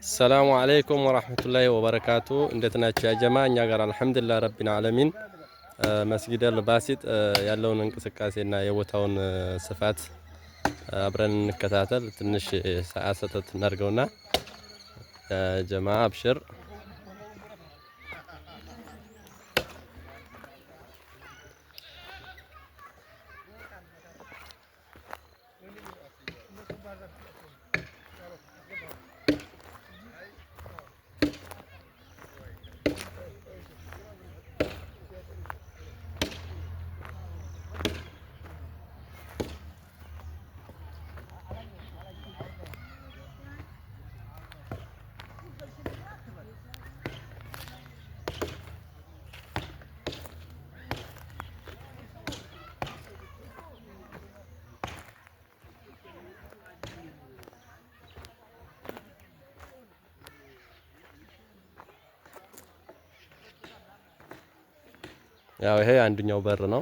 السلام عليكم ورحمة الله وبركاته። እንዴት ናችሁ يا جماعة? እኛ ጋር الحمد لله رب العالمين። መስጊድ አልባሲጥ ያለውን እንቅስቃሴና የቦታውን ስፋት አብረን እንከታተል። ትንሽ ሰዓት ሰተት እናድርገውና ጀማ አብሽር። ያው ይሄ አንደኛው በር ነው።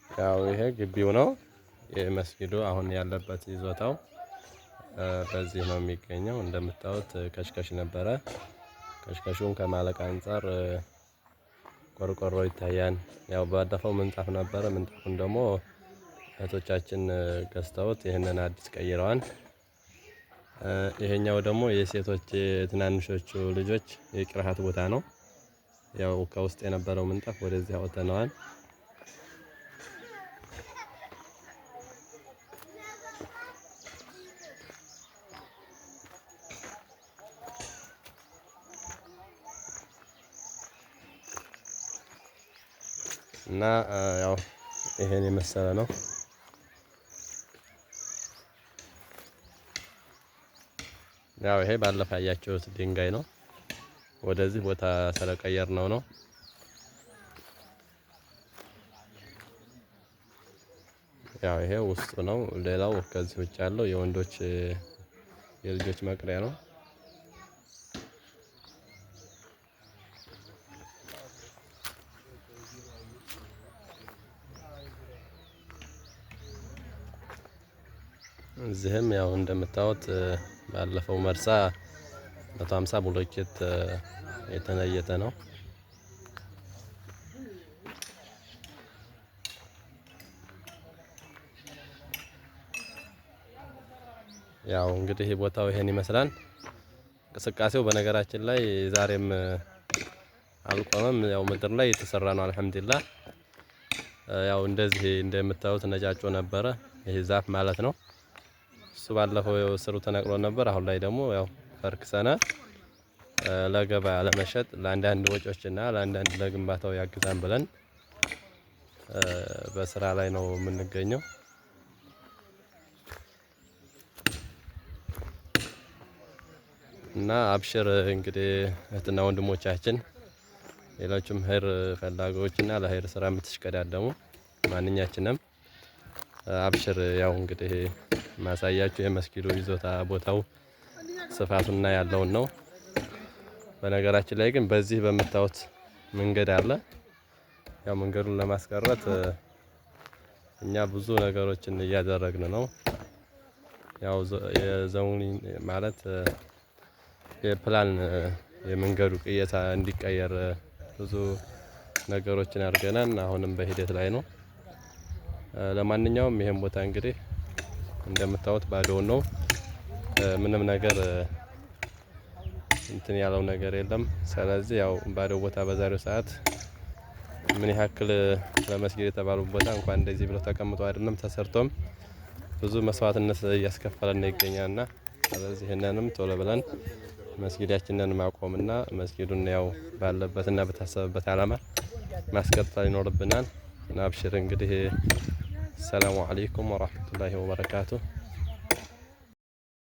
ያው ይሄ ግቢው ነው የመስጊዱ አሁን ያለበት ይዞታው በዚህ ነው የሚገኘው። እንደምታዩት ከሽከሽ ነበረ። ከሽከሹን ከማለቅ አንፃር ቆርቆሮ ይታያል። ያው ባለፈው ምንጣፍ ነበረ። ምንጣፉን ደግሞ እህቶቻችን ገዝተውት ይህንን አዲስ ቀይረዋል። ይሄኛው ደግሞ የሴቶች የትናንሾቹ ልጆች የቅርሃት ቦታ ነው። ያው ከውስጥ የነበረው ምንጣፍ ወደዚህ አውጥተነዋል። እና ያው ይሄን የመሰለ ነው። ያው ይሄ ባለፈ ያያችሁት ድንጋይ ነው። ወደዚህ ቦታ ስለቀየር ነው ነው። ያው ይሄ ውስጡ ነው። ሌላው ከዚህ ውጭ ያለው የወንዶች የልጆች መቅሪያ ነው። እዚህም ያው እንደምታዩት ባለፈው መርሳ 150 ብሎኬት የተነየተ ነው። ያው እንግዲህ ቦታው ይሄን ይመስላል። እንቅስቃሴው በነገራችን ላይ ዛሬም አልቆመም። ያው ምድር ላይ የተሰራ ነው። አልሐምዱሊላህ። ያው እንደዚህ እንደምታዩት ነጫጮ ነበረ ይሄ ዛፍ ማለት ነው። እሱ ባለፈው ስሩ ተነቅሎ ነበር። አሁን ላይ ደግሞ ያው ፈርክሰነ ለገበያ ለመሸጥ ለአንዳንድ ወጪዎችና ለአንዳንድ ለግንባታው ያግዛን ብለን በስራ ላይ ነው የምንገኘው። እና አብሽር እንግዲህ እህትና ወንድሞቻችን፣ ሌሎችም ኸይር ፈላጊዎችና ለኸይር ስራ የምትሽቀዳደሙ ማንኛችንም አብሽር። ያው እንግዲህ ማሳያችሁ የመስጊዱ ይዞታ ቦታው ስፋቱና ያለውን ነው። በነገራችን ላይ ግን በዚህ በምታዩት መንገድ አለ። ያው መንገዱን ለማስቀረት እኛ ብዙ ነገሮችን እያደረግን ነው። ያው የዞን ማለት የፕላን የመንገዱ ቅየሳ እንዲቀየር ብዙ ነገሮችን አድርገናል። አሁንም በሂደት ላይ ነው። ለማንኛውም ይሄን ቦታ እንግዲህ እንደምታዩት ባዶውን ነው። ምንም ነገር እንትን ያለው ነገር የለም። ስለዚህ ያው ባዶ ቦታ በዛሬው ሰዓት ምን ያክል ለመስጊድ የተባሉ ቦታ እንኳን እንደዚህ ብሎ ተቀምጦ አይደለም ተሰርቶም ብዙ መስዋዕትነት እያስከፈለን ይገኛልና፣ ስለዚህ ይህንንም ቶሎ ብለን መስጊዳችንን ማቆምና መስጊዱን ያው ባለበትና በታሰበበት አላማ ማስቀጠል ይኖርብናል። እና አብሽር እንግዲህ። ሰላሙ አለይኩም ወራህመቱላሂ ወበረካቱ።